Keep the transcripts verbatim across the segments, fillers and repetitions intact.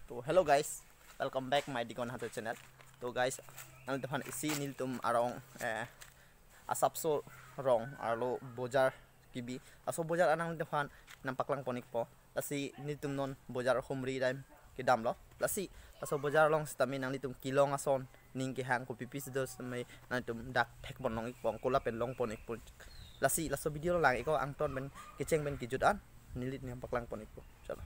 To hello guys, welcome back my Digon Hato channel. To guys, nanglitumphan isi nelitum arong, eh, Asapso rong arlo bojar kebi. Laso bojar an nanglitumphan nangpaklang pon-ikpo. Lasi nelitum non bojar humri daim kedamlo. Lasi laso bojar along sitame nanglitum kelong ason, ning kehang, kopi pisi do sitame nanglitum dak thek pon long-ikpo, kola pen long pon-ikpo. Lasi laso video lang-ikpo, angton pen kecheng pen kejut an neli nangpaklang pon-ikpo. Chalo.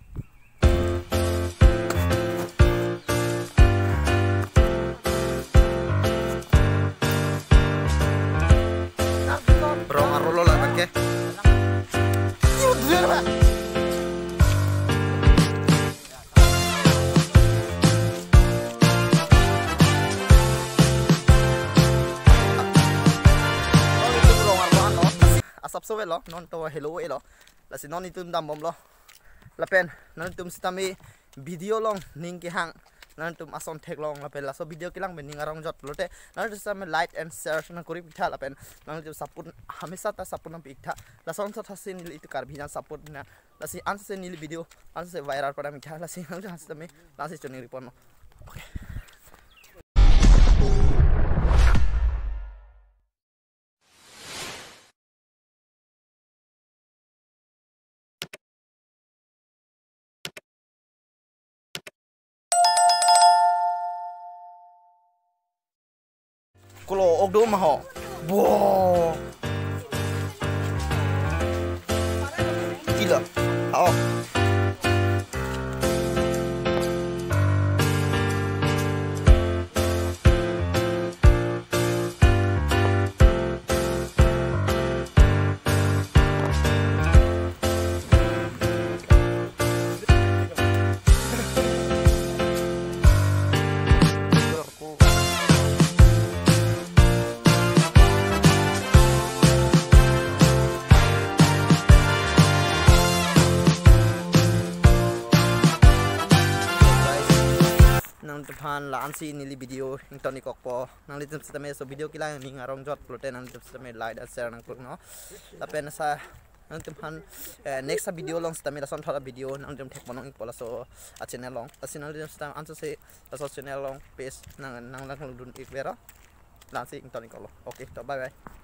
Rong arlo lo labang ke. Asapso avelo, non to helo avelo. Lasi non nelitum dambomlo. Lapen nanglitum sitame video along ning kehang, nanglitum ason theklong lapen laso video kelang pen ning arong jot pulote nanglitum sitame like and share nangkori-iktha lapen nanglitum support hamesa ta support nangpi-iktha. Lason thotsi neli itum Karbi jan support na. Lasi ansi neli video ansi viral padam-iktha. Lasi nanglitum sitame lasi choningri ponlo. Okay. Kolo ok do ma ho. Bo. Tila. Ao. Nanglitumphan la-ansi neli video ington-ikkokpo. Nanglitum sitame laso video kelang ning arong jot pulote nanglitum sitame like dan share nangkok no. Lapen sa nanglitumphan, eh, next video along sitame lason thot a video nanglitum thek pon long-ikpo laso a channel along. Lasi nanglitum sitame ansi laso channel along page nang nang lang dun-ik vero. La-ansi ington-ikkoklo. Okay, to bye bye.